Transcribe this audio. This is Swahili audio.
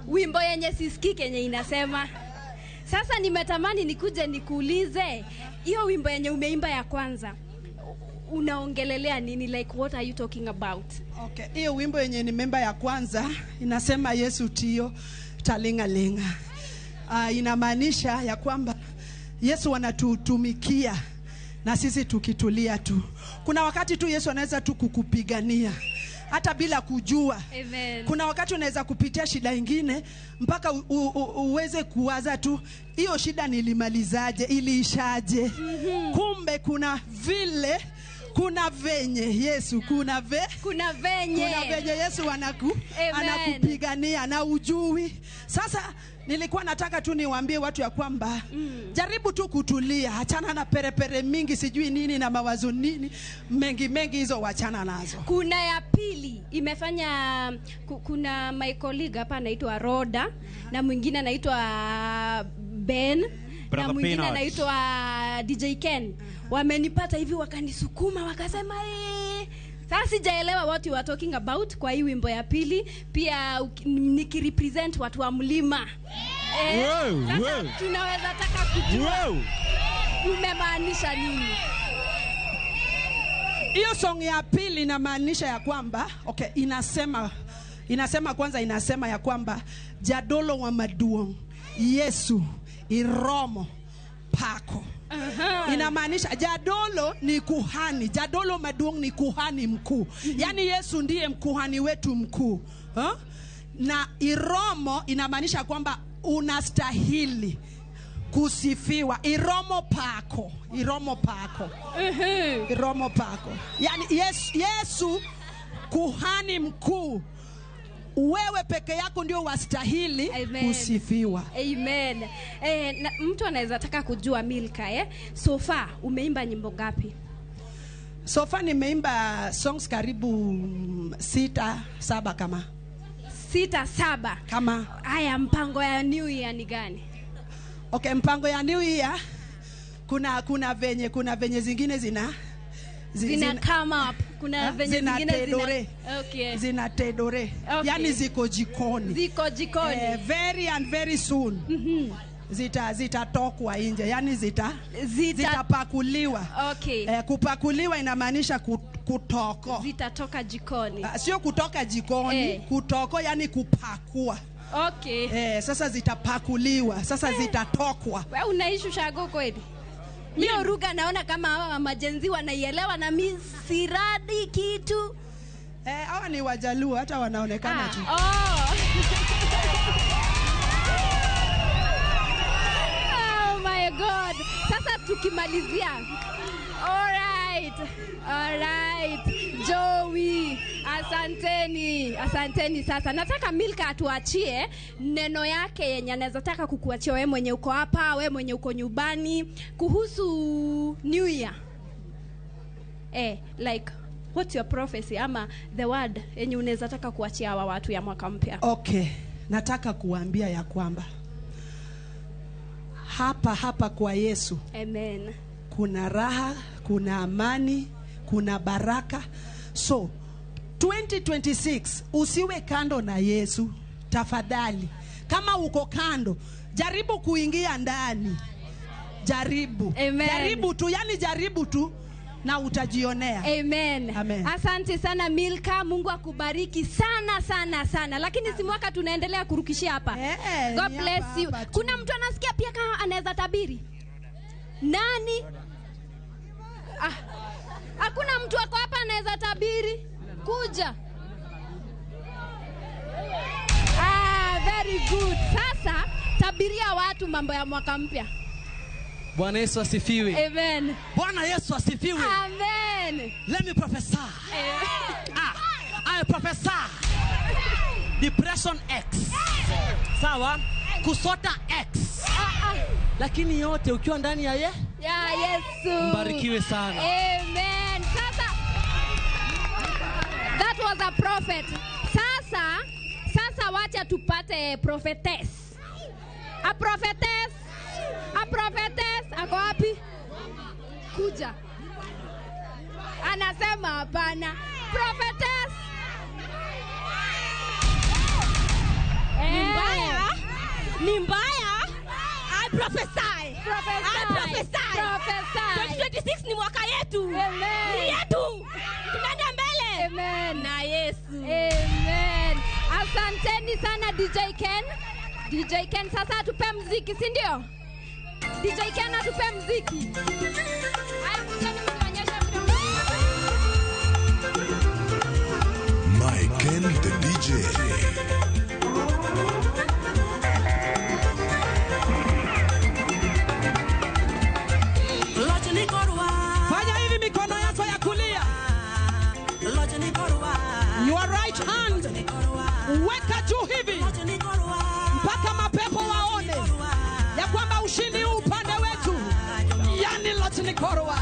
Wimbo yenye sisikii kenye inasema. Sasa nimetamani nikuje nikuulize, hiyo wimbo yenye umeimba ya kwanza unaongelelea nini? Like, what are you talking about? Okay, hiyo wimbo yenye nimeimba ya kwanza inasema Yesu tio talingalinga. Inamaanisha ya kwamba Yesu anatutumikia na sisi tukitulia tu. Kuna wakati tu Yesu anaweza tu kukupigania hata bila kujua. Amen. Kuna wakati unaweza kupitia shida ingine mpaka uweze kuwaza tu hiyo shida nilimalizaje, iliishaje? Kumbe kuna vile, kuna venye Yesu, kuna Kuna venye. kuna venye Yesu Amen. anakupigania na ujui. Sasa nilikuwa nataka tu niwaambie watu ya kwamba jaribu tu kutulia, achana na perepere mingi, sijui nini na mawazo nini mengi mengi, hizo wachana nazo. Kuna ya pili imefanya kuna my colleague hapa anaitwa Roda na mwingine anaitwa Ben Brother na mwingine Peanut. anaitwa DJ Ken. Wamenipata hivi wakanisukuma wakasema eh. Sasa sijaelewa what you are talking about kwa hii wimbo ya pili pia nikirepresent watu wa mlima. Wow, Sasa wow. tunaweza taka kujua Wow. umemaanisha nini? Hiyo song ya pili inamaanisha ya kwamba okay, inasema kwanza, inasema ya kwamba jadolo wa maduong Yesu iromo pako. Inamaanisha jadolo ni kuhani, jadolo maduong ni kuhani mkuu. Yaani Yesu ndiye mkuhani wetu mkuu. Huh? Na iromo inamaanisha kwamba unastahili kusifiwa. Iromo pako, iromo pako. Iromo pako. Yaani Yesu kuhani mkuu, wewe peke yako ndio wastahili Amen. kusifiwa. Amen. Na, mtu anaweza taka kujua Milka, so far umeimba nyimbo ngapi? So far nimeimba songs karibu 6 7 kama. 6 7. Kama. Haya, mpango ya New Year ni gani? Okay, mpango ya New Year kuna venye zingine zina Zina come up. Kuna venye Zina zingine zina tedore. Okay. Zina tedore. Okay. Yani ziko jikoni. Ziko jikoni. Very and very soon. Zitatokwa nje. Yani zitapakuliwa. Okay. Kupakuliwa inamaanisha kutoko. Zitatoka jikoni. Sio kutoka jikoni, kutoko yani kupakua. Okay. Sasa zitapakuliwa, sasa zitatokwa. Wewe unaishi ushago kweli? Hiyo lugha naona kama hawa majenzi wanaielewa na mimi siradi kitu. Hawa ni Wajaluo hata wanaonekana tu. Oh. Oh my God. Sasa tukimalizia. All right. All right. Joey, asanteni. Asanteni sasa. Nataka Milka atuachie neno yake yenye anaweza taka kukuachia wewe mwenye uko hapa, wewe mwenye uko nyumbani kuhusu New Year. Like what's your prophecy ama the word yenye unaweza taka kuachia hawa watu ya mwaka mpya? Okay, nataka kuambia ya kwamba hapa kwa Yesu. Amen. Kuna raha, kuna amani, kuna baraka. So 2026 usiwe kando na Yesu tafadhali. Kama uko kando, jaribu kuingia ndani. Jaribu. Amen. Jaribu tu, yani jaribu tu na utajionea. Amen. Amen. Asante sana Milka, Mungu akubariki sana sana sana. Lakini si mwaka tunaendelea kurukishia hapa. God bless you. Kuna mtu anasikia pia kama anaweza tabiri? Nani? Hakuna mtu ako hapa anaweza tabiri? Kuja. Very good. Sasa tabiria watu mambo ya mwaka mpya. Bwana Yesu asifiwe. Amen. Bwana Yesu asifiwe. Amen. Let me prophesy. I prophesy. Depression X. Sawa? Kusota X. Lakini yote ukiwa ndani ya ye? Ya Yesu. Mbarikiwe sana. Amen. Sasa that was a prophet. Sasa wacha tupate prophetess. A prophetess. A prophetess ako wapi? Kuja. Anasema hapana. Prophetess. Ni mbaya Ni mbaya. I prophesy. Prophesy. I prophesy. Prophesy. 2026 ni mwaka yetu. Amen. Ni yetu. Tunaenda mbele. Amen. Na Yesu. Amen. Asanteni sana DJ Ken. DJ Ken sasa atupe mziki, si ndio? DJ Ken atupe mziki. Haya, kujeni mtuonyeshe vile Michael the DJ. Fanya hivi mikono yako ya kulia. Your right hand. Weka juu hivi mpaka mapepo waone ya kwamba ushindi huu upande wetu. Yani Lotnikorwa.